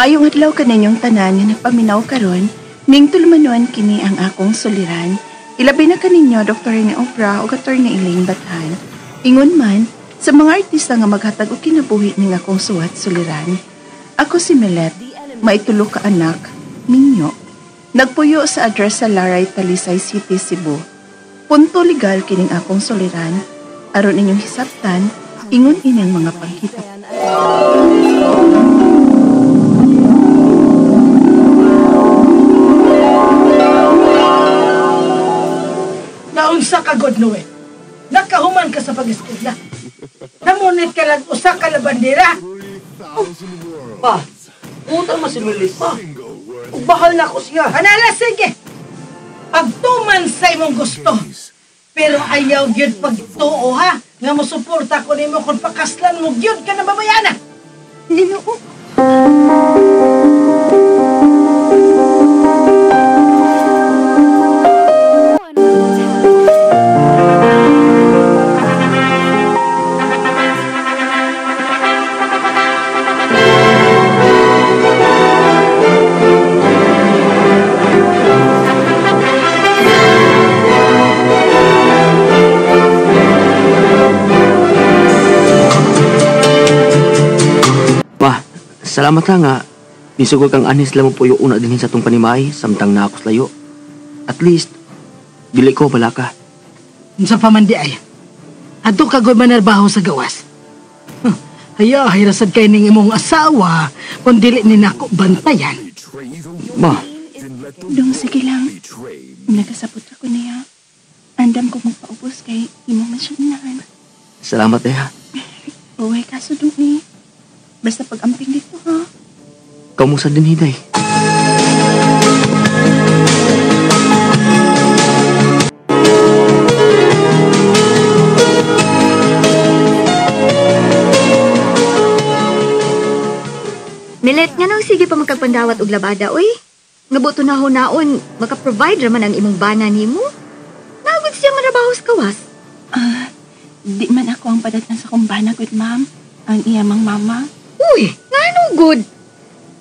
Maayong adlaw kaninyong tanan nga nagpaminaw karon, ning tulumanon kini ang akong suliran. Ilabi na kaninyo Dr. Rene Obra ug Attorney Elaine Bathan. Ingon man sa mga artista nga maghatag og kinabuhi ning akong suwat suliran. Ako si Milet, maitulo ka anak, minyo. Nagpuyo sa address sa Laray, Talisay City, Cebu. Punto legal kining akong suliran. Aron inyong hisabtan, ingon ining mga panghitabo. Naunsa ka, God Noe. Nakahuman ka sa pag-eskwela. Namunit ka lang usa ka labandera. Oh, pa, utang man si Milet, pa. Ug bahal na ako siya. Anala, sige. Pagtuman sa imong gusto. Pero ayaw gyud pagtuo, ha? Nga mosuporta ko nimo kung pakaslan mo gyud ka na babayana. Ginoo. Salamat ha nga, nisugol kang anis lamang po yung una din sa itong panimay, samtang na ako layo. At least, dili ko bala ka. Unsa pa man di ay, adto ka goy manarbaho sa gawas. Huh, haya, hirasad kay ning imong asawa, kung dili ni nako bantayan. Ma. Dong, sige lang. Nagasabot ako niya. Andam ko magpaubos kay imong man siya inahan. Salamat eh ha. Uwe, kaso dong eh. Basta pag-amping dito, ha? Kamusta din, Hiday? Milet, nga nang sige pa magkagpandawat og labada, uy. Nga buto na hunaon, maka-provide raman ang imong bana nimo. Nagod siya marabaho sa kawas. Di man ako ang padatan sa kong bana, good ma'am. Ang iyamang mama. Uy, ngano good?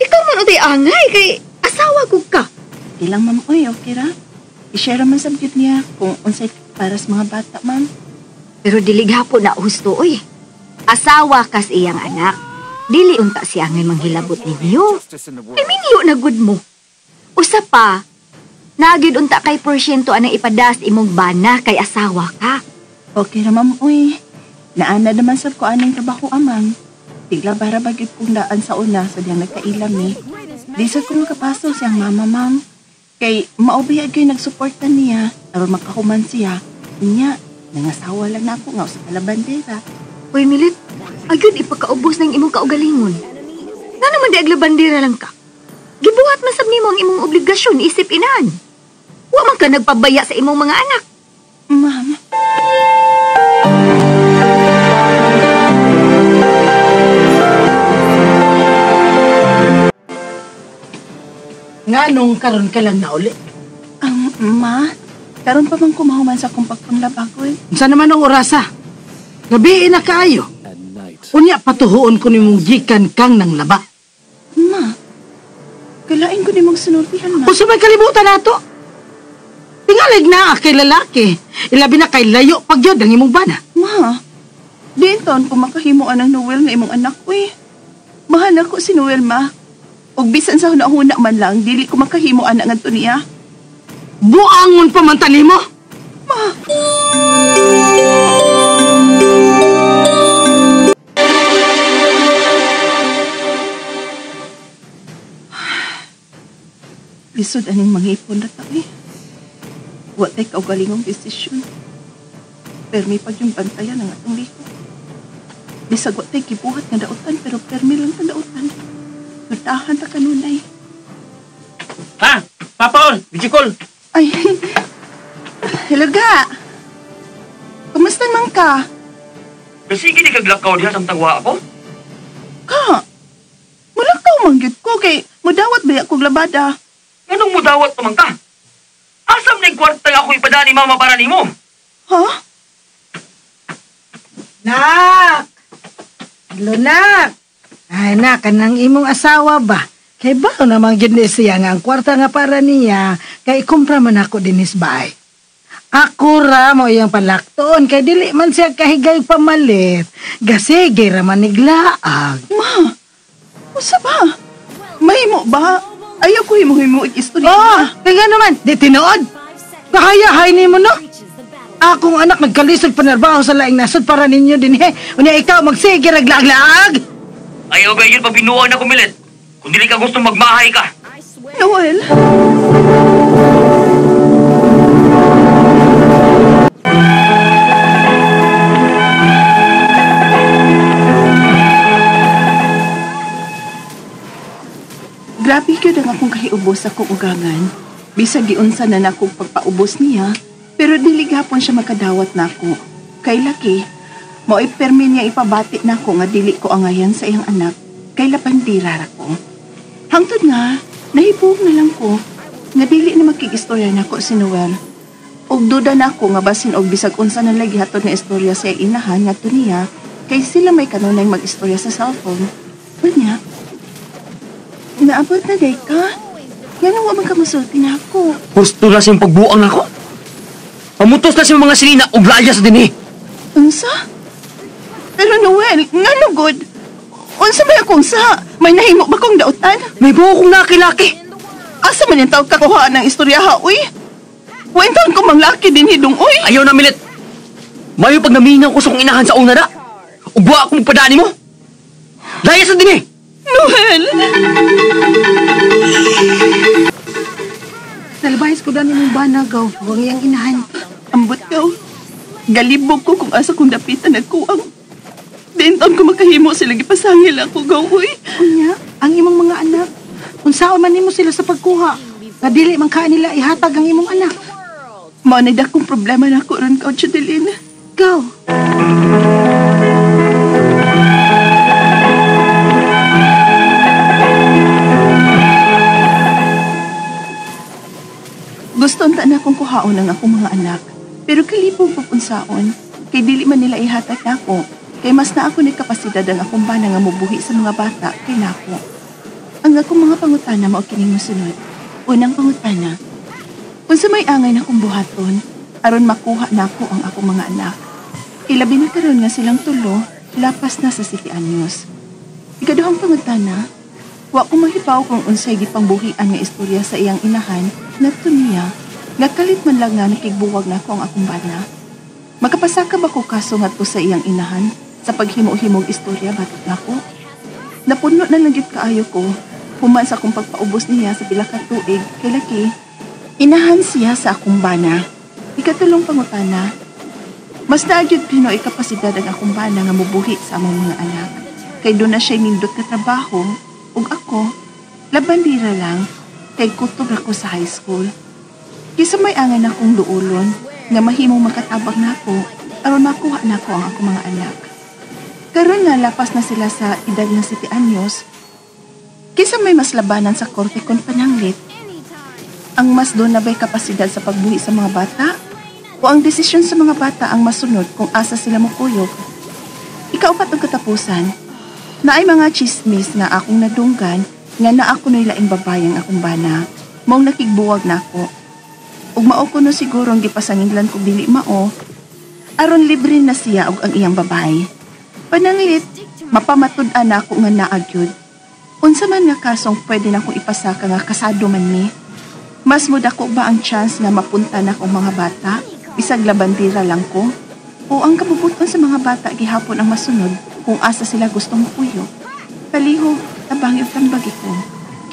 Ikaw man utay angay kay asawa ko ka. Ilang ma'am, uy, okay ra? I-share man sa gyud niya kung unsay para sa mga bata, ma'am. Pero dili gihapon na husto, uy. Asawa kas iyang anak. Dili unta siya ngay manghilabot ninyo. Ay minyo na good mo. Usa pa, nagyud unta kay porsyento anang ipadas imong bana kay asawa ka. Okay ra ma'am, uy. Naana naman sab ko anang trabaho, amang. Tigla bara bagit kong daan sa una sa diyang nagkailam eh. Di sa ko makapaso siyang mama, ma'am. Kay maubiyag kayo nagsuporta niya aron makahuman siya. Unya, nangasawa lang na ako nga sa kalabandera. Uy, Milet, agad ipakaubos ng imong kaugalingon. Nga naman di aglabandera lang ka. Gibuhat man sab nimo ang imong obligasyon isip inahan. Wa man ka nagpabaya sa imong mga anak. Ma'am. Nga nung karon ka lang nauli? Ma, karon pa man kumahuman sa akong pagpanglabagoy. Unsa naman ang orasa? Gabi na kaayo. Unya patuhuon ko nimong gikan kang nang laba. Ma, kalain ko nimong sinultihan, ma. Unsa may kalibutan nato? Tingalig na kay lalaki. Ilabi na kay layo pagyod ang imong bana. Ma, diin taon ko makahimuan ang Noel nga imong anak, uy. Mahal ako si Noel, ma. Og bisan sa huna-huna man lang, dili ko makahimo anak ngadto niya. Buangon pa man tani mo. Ma. Lisod aning mangipon na ta eh. Wa tay kaugalingong desisyon. Permi pag yung bantayan ang atong liko. Bisag wa tay gibuhat nga dautan pero permi lang ta dautan. Tutahan ta kanunay. Ha? Papa, video call. Ay, hello ga. Kumusta man ka? Kasi gini kaglakaw diha samtang wa ako. Ka? Mulakaw man gyud ko kay mudawat ba akong labada? Anong mudawat pa man ka? Asam ning kwarta nga ako ipadani mama para nimo? Ha? Nak! Hello, nak! Ay, nak, kanang imong asawa ba? Kay ba naman gyud ni siya nga ang kwarta nga para niya kay ikumpra man ako dinis baay. Ako ra mo iyang palakton kay dili man siya kahigay pamalit. Gasige ra man niglaag. Ma, usa ba? Mahimo ba? Ayaw ko himo-himo istorya. Oh, kay nga naman, di tinuod. Kahayahay nimo no. Akong anak nagkalisod panarbaho sa laing nasod para ninyo dinhi. Unya ikaw magsige ra glaag-laag. Ayaw ba yun pabinuan ako, Milet? Kung dili ka gusto magmahay ka. Noel. Grabe gyud ang akong kahiubos sa akong ugangan. Bisag giunsa na nakong pagpaubos niya, pero dili gihapon siya makadawat nako. Kay laki, mao'y permi niya ipabati nako nga dili ko angayan sa iyang anak, kay labandira ra ko. Hangtod nga, nahibog na lang ko nga dili na makigistorya nako si Noel. Og duda nako nga basin og bisag unsa na lagi hatod nga istorya sa iyang inahan ngadto niya, kay sila may kanunay mag-istorya sa cellphone. Unya, naabot na day ka? Nga nang wa man ka musulti na ako. Gusto na siyang pagbuang ako. Pamutos na siyang mga sinina og laya sa dinhi. Unsa? Pero Noel, nga lugod. Unsa may akong sa? May nahimo ba kong dautan? May buo kong nakilaki. Asa man yung tawag kakuhaan ng istorya ha, uy? Wain taon ko manglaki din hidong, uy. Ayaw na, Milet. Mayo pag naminaw ko sa kong inahan sa una na. Ugwa akong padani mo. Laya sa dinhi. Noel! Nalbayas ko dani mong banagaw, huwag iyang inahan. Ambot ka. Galibog ko kung asa kong dapitan nagkuang. Dinton ko makahimo sila gipasangil ako gaw, uy. Unya, ang imong mga anak. Unsaon man nimo sila sa pagkuha. Nga dili man ka nila ihatag ang imong anak. Mao na dakong problema nako ron ka, Judeline. Gaw. Gusto unta na akong kuhaon ang akong mga anak. Pero kalibog pag unsaon, kay dili man nila ihatag nako. Kay mas na ako ni kapasidad ang akong bana nga mubuhi sa mga bata kay nako. Ang akong mga pangutana mao kining mosunod. Unang pangutana, unsa may angay na akong buhaton aron makuha nako ang akong mga anak. Ilabi na karon nga silang tulo, lapas na sa 7 anyos. Ikaduhang pangutana, wa ko mahibaw kung unsay gipangbuhian nga istorya sa iyang inahan ngadto niya, nagkalit man lang nga nakigbuwag nako ang akong bana. Makapasaka ba ko kaso ngadto sa iyang inahan sa paghimo-himog istorya batok nako? Napuno na lang gyud kaayo ko human sa akong pagpaubos niya sa pila ka tuig kay laki inahan siya sa akong bana. Ikatulong pangutana, mas naagyud Pinoy kapasidad ang akong bana nga mubuhi sa among mga anak. Kay doon na siya nindot ka trabaho ug ako labandira lang kay kutob ako sa high school. Kisa may angay na akong duulon nga mahimong makatabang nako aron makuha nako ang akong mga anak. Karon nga lapas na sila sa edad nga 7 anyos, kisa may mas labanan sa korte kon pananglit. Ang mas doon na ba'y kapasidad sa pagbuhi sa mga bata? O ang desisyon sa mga bata ang masunod kung asa sila mukuyog? Ikaupat ang katapusan, naay mga chismis nga akong nadunggan nga naa ko na'y laing babayang akong bana, maong nakigbuwag nako. Ug mao ko no siguro ang gipasanginglan kog dili mao, aron libre na siya og ang iyang babay. Pananglit, mapamatud-an nako nga naagyod. Unsa man nga kasong pwede na akong ipasaka nga kasado man mi? Mas mudako ba ang chance nga mapunta na akong mga bata? Bisag labandira lang ko? O ang kabubuton sa mga bata gihapon ang masunod kung asa sila gustong mukuyog? Palihog, tabang og tambagi ko.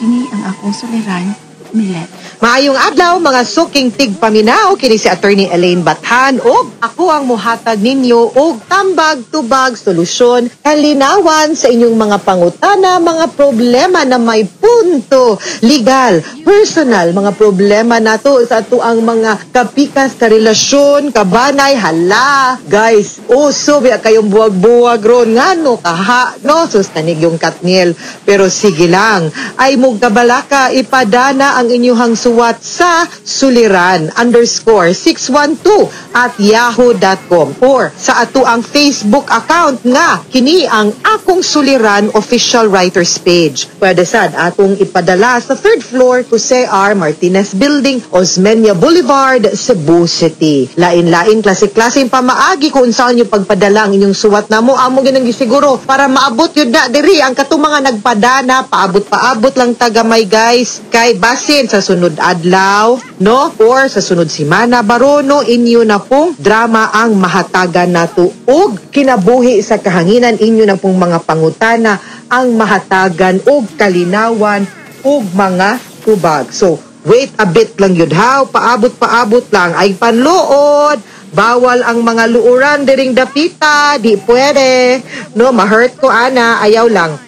Kini ang akong suliran, Milet. Maayong adlaw mga suking tigpaminaw, kini si Attorney Elaine Bathan og ako ang muhatag ninyo og tambag tubag solusyon kalinawan sa inyong mga pangutana, mga problema na may punto legal, personal, mga problema nato sa ato ang mga kapikas karelasyon, kabanay, hala. Guys, uso biya kayong buwag-buwag ron ngano kaha no sus tanig yung Katniel, pero sige lang ay mugkabalaka ipadana ang inyuhang suwat sa suliran_612@yahoo.com or sa ato ang Facebook account nga kini ang Akong Suliran Official Writers Page. Pwede sad atong ipadala sa third floor, Jose R. Martinez Building, Osmeña Boulevard, Cebu City. Lain-lain klase-klase pamaagi kung unsaon yung pagpadala ang inyong suwat namo. Amo ginang gisiguro para maabot yun na diri ang katong mga nagpadana, paabot-paabot lang tagamay, guys, kay basin sa sunod adlaw, no, or sa sunod simana baro, no, inyo na pong drama ang mahatagan nato og kinabuhi sa kahanginan. Inyo na pong mga pangutana ang mahatagan og kalinawan og mga tubag. So wait a bit lang yun how, paabot-paabot lang ay panluod. Bawal ang mga luuran diring dapita, di pwede. No, ma-hurt ko ana, ayaw lang.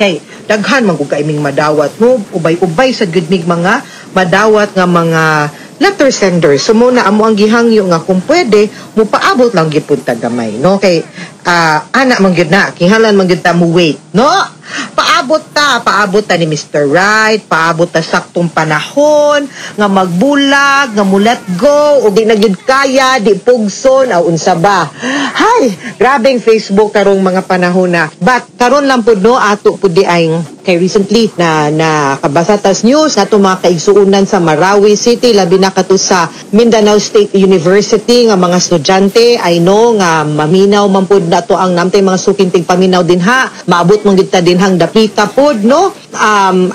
Kay daghan man kung kaiming madawat, no, ubay-ubay sa gud mig mga madawat nga mga letter sender. So mo na amo ang gihangyo nga kung pwede mo paabot lang gyud ta gamay, no, kay ana man gyud na kinahanglan man gyud ta mo wait, no. Paabot ta ni Mr. Right, paabot ta saktong panahon nga magbulag, nga mo let go o di na gyud kaya, di pugson aw unsa ba. Hay, grabeng Facebook karong mga panahon na. But karon lang pud, no, ato pud di ay kay recently na nakabasa tas news ato mga kaigsuonan sa Marawi City, labi na kato sa Mindanao State University nga mga estudyante. I know nga maminaw man pud nato ang namtay mga suking tigpaminaw dinha, maabot man gid ta dinhang dapita pod, no.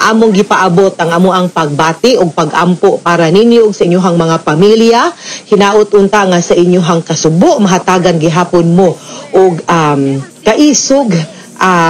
Among gipaabot ang amo ang pagbati og pagampo para ninyo ug sa inyong mga pamilya. Hinaot unta nga sa inyong kasubo mahatagan gihapon mo og kaisog,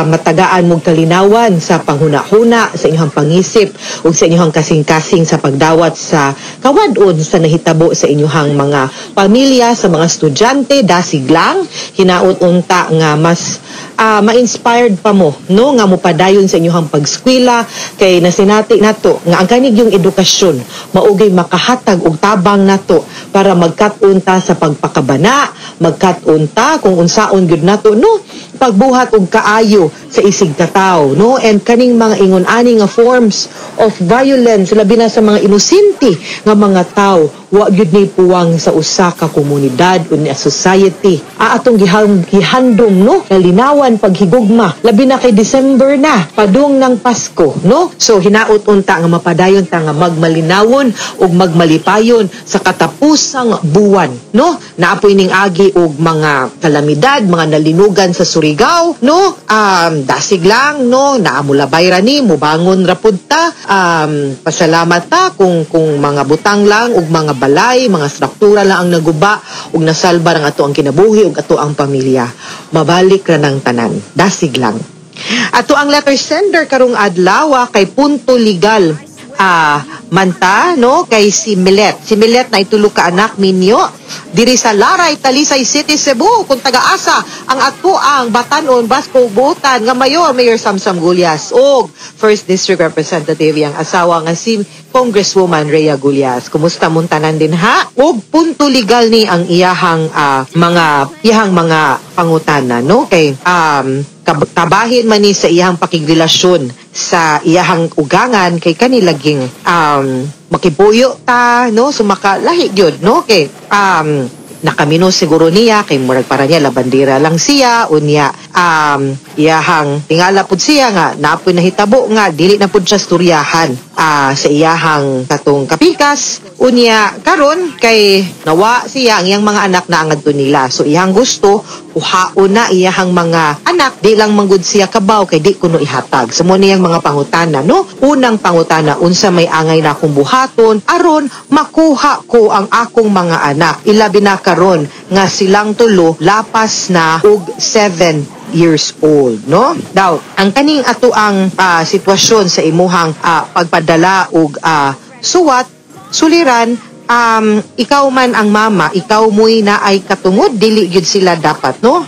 matagaan mong kalinawan sa panghuna-huna, sa inyong pangisip ug sa inyong kasing-kasing sa pagdawat sa kawad-on sa nahitabo sa inyong mga pamilya, sa mga estudyante. Dasig lang, hinaot unta nga mas ma-inspired pa mo, no, nga mopadayon sa inyong pagskwela kay nasinati nato nga ang kanig yung edukasyon maugay makahatag og tabang nato para magkat-on ta sa pagpakabana, magkat-on ta kung unsaon gyud nato, no, pagbuhat og kaayo sa isig katawo, no. And kaning mga ingon ani nga forms of violence, labi na sa mga inosente nga mga tawo, wa gyud ni puwang sa usa ka komunidad o ni society. Atong gihandom, no, kalinawan, paghigugma, labi na kay December na, padung ng Pasko, no. So hinaot unta nga mapadayon ta nga magmalinawon ug magmalipayon sa katapusang buwan, no. Naapoy ning agi og mga kalamidad, mga nalinugan sa Surigao, no. Dasig lang, no, naamulabay ra ni, mubangon ra pud ta. Pasalamat ta kung mga butang lang ug mga balay, mga struktura lang ang naguba ug nasalba ang ato ang kinabuhi ug ato ang pamilya. Mabalik ra ng tanan. Dasig lang. Ato ang letter sender karong adlaw kay punto legal manta, no, kay si Milet. Si Milet na itulo ka anak minyo diri sa Laray, Talisay City, Cebu. Kung taga-asa ang ato ang Batanon Basco Butan nga mayor, Mayor Samsam Gullas, og First District Representative yang asawa nga si Congresswoman Rhea Gullas. Kumusta mong tanan din ha? Og punto legal ni ang iyahang mga pangutana, no, kay kabahin man ni sa iyahang pakigrelasyon sa iyahang ugangan kay kanilaging makipuyo ta, no, sumakalahi gyud, no, kay nakamino siguro niya kay murag para niya labandira lang siya unya iyahang tingala pud siya nga napoy nahitabo nga dili na pud siya storyahan sa iyahang katong kapikas unya karon kay nawa siya ang iyang mga anak na angadto nila. So iyang gusto kuhaon na iyahang mga anak, di lang manggod siya kabaw kay di kuno ihatag. So mo niyang mga pangutana, no. Unang pangutana, unsa may angay na akong buhaton aron makuha ko ang akong mga anak, ilabi na karon nga silang tulo lapas na og 7 years old, no? Daw, ang kaning ato ang sitwasyon sa imuhang pagpadala og suwat, suliran, ikaw man ang mama, ikaw mo'y naay katungod, dili gyud sila dapat, no?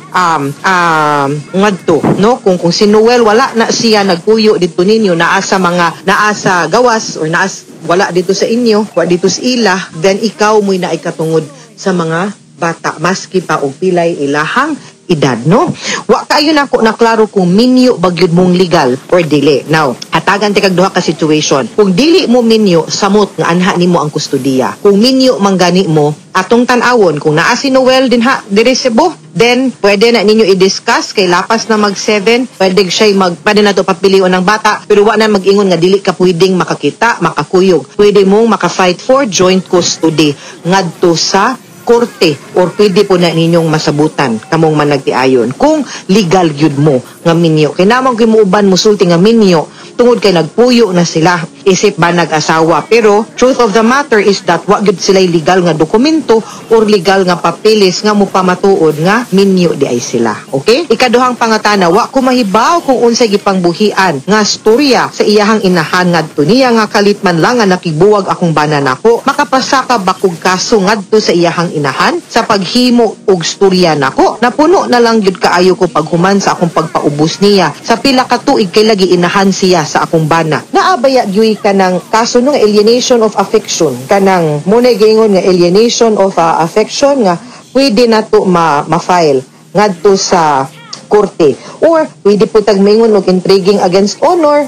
Ngadto, no? Kung si Noel wala na siya nagpuyo didto ninyo, naa sa mga naa sa gawas or naa wala dito sa inyo, wala dito sa ila, then ikaw mo'y naay katungod sa mga bata maski pa og pilay ilahang Edad, no? Wa kaayo nako na klaro kung minyo ba gyud mong legal or dili. Now, hatagan ti kag duha ka situation. Kung dili mo minyo, samot nga anha nimo ang kustodiya. Kung minyo man gani mo, atong tan-awon kung naa si Noel dinha diri Cebu, then pwede na ninyo i-discuss kay lapas na mag 7, pwede na to papilion ng bata, pero wa na mag-ingon nga dili ka pwedeng makakita, makakuyog. Pwede mong maka-fight for joint custody ngadto sa korte or pwede po na ninyong masabutan kamong managtiayon kung legal gyud mo nga minyo, kay namang gyud mo uban musulti nga minyo tungod kay nagpuyo na sila isip ba nag-asawa, pero truth of the matter is that wa gyud sila legal nga dokumento or legal nga papeles nga mupamatuod nga minyo di ay sila. Okay, ikaduhang pangatana, wa ko mahibaw kung unsay gipangbuhian nga storya sa iyahang inahan ngadto niya nga kalit man lang nga nakigbuwag akong bana nako. Makapasaka ba kog kaso ngadto sa iyahang inahan sa paghimo og storya nako? Napuno na lang gyud kaayo ko paghuman sa akong pagpaubos niya sa pila ka tuig kay lagi inahan siya sa akong bana. Naabaya gyud kanang kaso nung alienation of affection, kanang muna giingon nga alienation of affection nga pwede na to ma-file ngadto sa korte or pwede po tag maingon og intriguing against honor.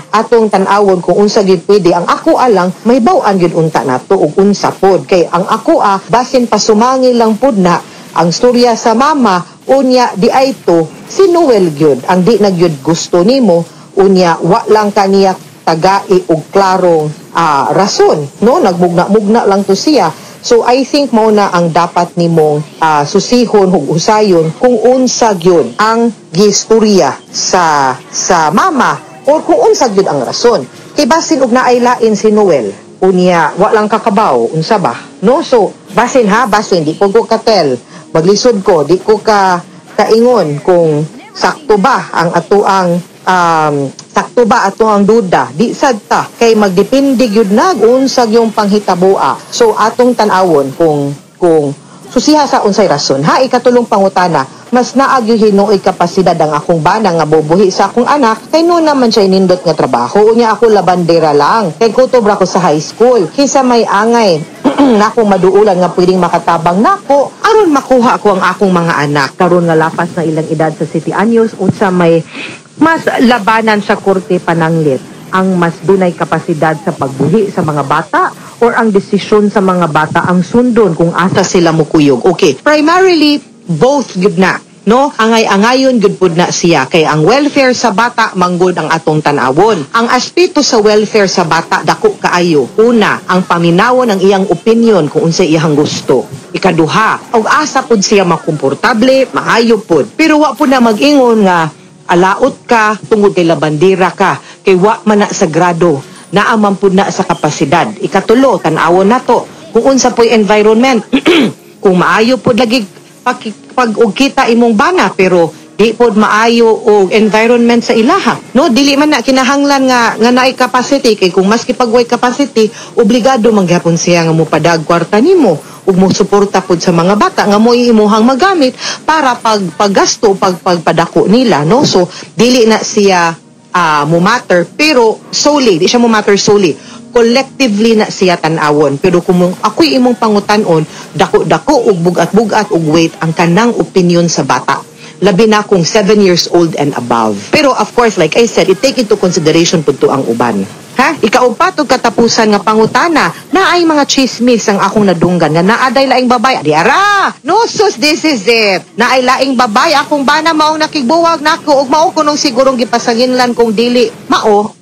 Atong tan-awon kung unsa gyud pwede. Ang ako alang may baw-an gyud unta nato og unsa pod, kay ang ako basin pasumangil lang pod na ang storya sa mama. Unya di ay to si Noel gyud ang di na gyud gusto nimo, unya wa lang kaniya tagai og klarong rason, no? Nagmugna-mugna lang to siya. So I think mao na ang dapat nimong susihon ug husayon kung unsa gyud ang gistorya sa mama or kung unsa gyud ang rason. Kay basin og naay lain si Noel, unya wa lang kakabaw unsa ba, no? So basin ha, basin di ko katel, maglisod ko, di ko ka kaingon kung sakto ba ang atuang sakto ba ato ang duda. Di sad ta, kay magdepende gyud nag unsa yung panghitaboa. So atong tan-awon kung susiha sa unsay rason, ha. Ikatulong pangutana, mas naag yung hinuoy kapasidad ang akong bana nga bubuhi sa akong anak kay no naman siya nindot nga trabaho, unya ako labandera lang kay kutob ra ko sa high school, kaysa may angay nakong maduulan nga pwedeng makatabang nako aron makuha ko ang akong mga anak karon nga lapas na ilang edad sa 7 anyos. Unsa may mas labanan sa korte pananglit, ang mas dunay kapasidad sa pagbuhi sa mga bata or ang desisyon sa mga bata ang sundon kung asa sila mukuyog? Okay, primarily both gyud na, no? Angay-angayon gyud pud na siya kay ang welfare sa bata manggod ang atong tan-awon. Ang aspeto sa welfare sa bata dako kaayo. Una, ang paminawon ang iyang opinion kung unsay iyang gusto. Ikaduha, og asa pud siya makomportable, maayo pud. Pero wa pud na mag-ingon nga alaot ka tungod kay labandera ka, kay wa man na sa grado, naa man pud na sa kapasidad. Ikatulo, tan-awon nato kung unsa po'y environment. Kung maayo pud lagi pag og kita imong bana pero di pod maayo og environment sa ilaha, no? Dili man na kinahanglan nga naay capacity, kay kung maski pag way capacity, obligado man gyapon siya nga mopadag kwarta nimo ug mo suporta pod sa mga bata nga mo imuhang magamit para pag paggasto, pag pagpadako nila, no? So dili na siya mo matter, pero solely di siya mo matter solely, collectively na siya tan-awon. Pero kung ako'y imong pangutan-on, dako-dako ug bugat-bugat ug weight ang kanang opinion sa bata, labi na kung 7 years old and above. Pero of course, like I said, i-take into consideration pud to ang uban, ha? Ikaupat ug katapusan nga pangutana, naay mga chismis ang akong nadunggan nga naaday laing babay. Di ara. No sus, this is it. Naay laing babay akong bana maong nakigbuwag nako ug mao kunong sigurong gipasanginlan kung dili mao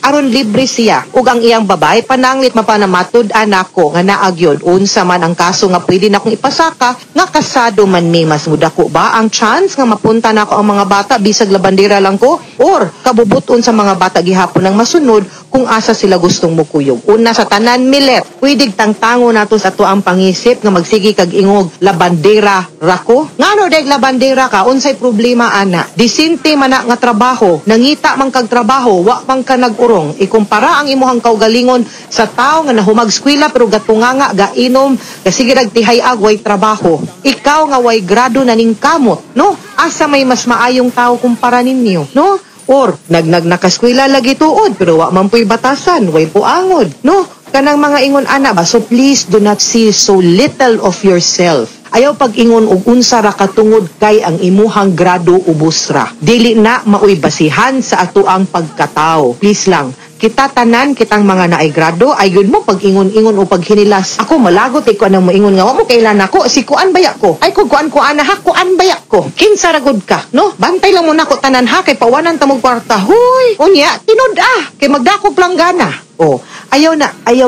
aron libre siya ug ang iyang babay pananglit mapanamatud-an nako nga naa gyud. Unsa man ang kaso nga pwede nakong ipasaka nga kasado man mi? Mas mudako ba ang chance nga mapunta nako ang mga bata bisag labandera lang ko or kabubuton sa mga bata gihapon ang masunod kung asa sila gustong mukuyog? Una sa tanan, milet, pwede tangtango nato sa ato ang pangisip nga magsige kag ingog labandera rako. Ngano deg labandera ka? Unsay problema ana? Disente man na nga trabaho, nangita man kag trabaho, wa man ka nag-urong. Ikumpara ang imuhang kaugalingon sa tawo nga nahumag eskwela pero gatunganga, gainom, gasige rag tihay-ag, way trabaho. Ikaw nga way grado na ning kamot, no? Asa may mas maayong tao kumpara ninyo, no? Or nagnag nakaskwela lagi tuod pero wa man puy batasan, way puangod, no? Kanang mga ingon ana ba? So please do not see so little of yourself. Ayaw pag-ingon og unsa ra katungod kay ang imuhang grado ubos ra. Dili na maoy basihan sa atoang pagkatao. Please lang, kita tanan kitang mga naay grado ayun mo pag-ingon-ingon o paghinilas. Ako malagot ko anang moingon nga wa mo kailan ako si kuan baya ko. Ay ko kuan kuan ha kuan baya ko. Kinsa ra gud ka, no? Bantay lang mo nako tanan ha kay pawanan ta mong kwarta. Huy, unya tinud ah kay magdakop lang gana. Oh, ayaw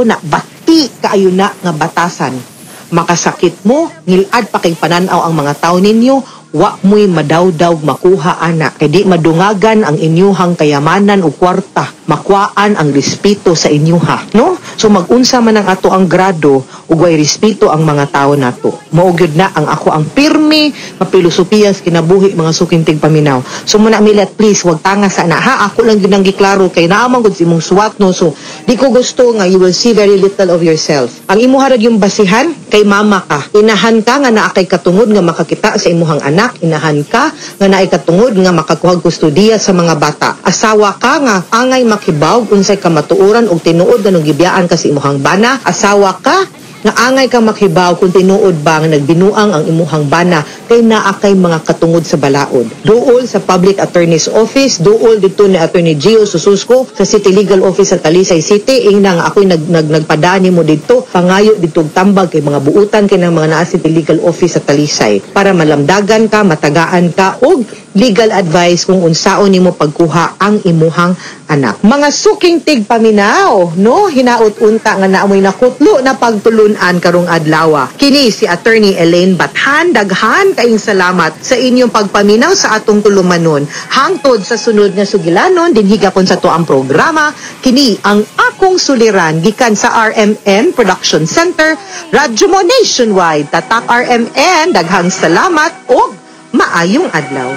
na bati kaayo na nga batasan. Makasakit mo, ngilad pa kay pananaw ang mga tao ninyo, wa mo'y madawdaw makuha ana kay di madungagan ang inyuhang kayamanan o kwarta, makuhaan ang respeto sa inyuha, no? So magunsa man ang ato ang grado ug way respeto ang mga tao nato. Mao gyud na ang ako ang pirmi mapilosopiya sa kinabuhi mga suking tigpaminaw. So muna Milet, please wag tanga sa na ha, ako lang gyud ang giklaro kay naa man gud sa imong suwat, no? So di ko gusto nga you will see very little of yourself. Ang imuha ra yung basihan kay mama ka. Inahan ka nga naa kay katungod nga makakita sa imuhang anak, inahan ka nga naay katungod nga makakuhag kustudiya sa mga bata. Asawa ka nga angay makibaw unsay kamatuoran og tinuod nga nung gibiyaan ka sa imuhang bana. Asawa ka nga angay ka makibaw kung tinuod ba nga nagbinuang ang imuhang bana kay naa kay mga katungod sa balaod. Duol sa Public Attorney's Office, duol dito ni Attorney Gio Sususco sa City Legal Office sa Talisay City. Ingna nga ako'y nagpadani mo dito, pangayo dito og tambag kay mga buutan kay ng mga naa City Legal Office sa Talisay para malamdagan ka, matagaan ka og legal advice kung unsaon nimo pagkuha ang imuhang anak. Mga suking tigpaminaw, no? Hinaot unta nga naamoy nakutlo na pagtulun-an karong adlaw. Kini si Attorney Elaine Bathan, daghan kaayong salamat sa inyong pagpaminaw sa atong tulumanon. Hangtod sa sunod nga sugilanon dinhi gapon sa tuang programa, kini ang akong suliran gikan sa RMN Production Center, Radyo Mo Nationwide. Tatak RMN, daghang salamat og maayong adlaw.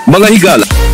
Mga higala.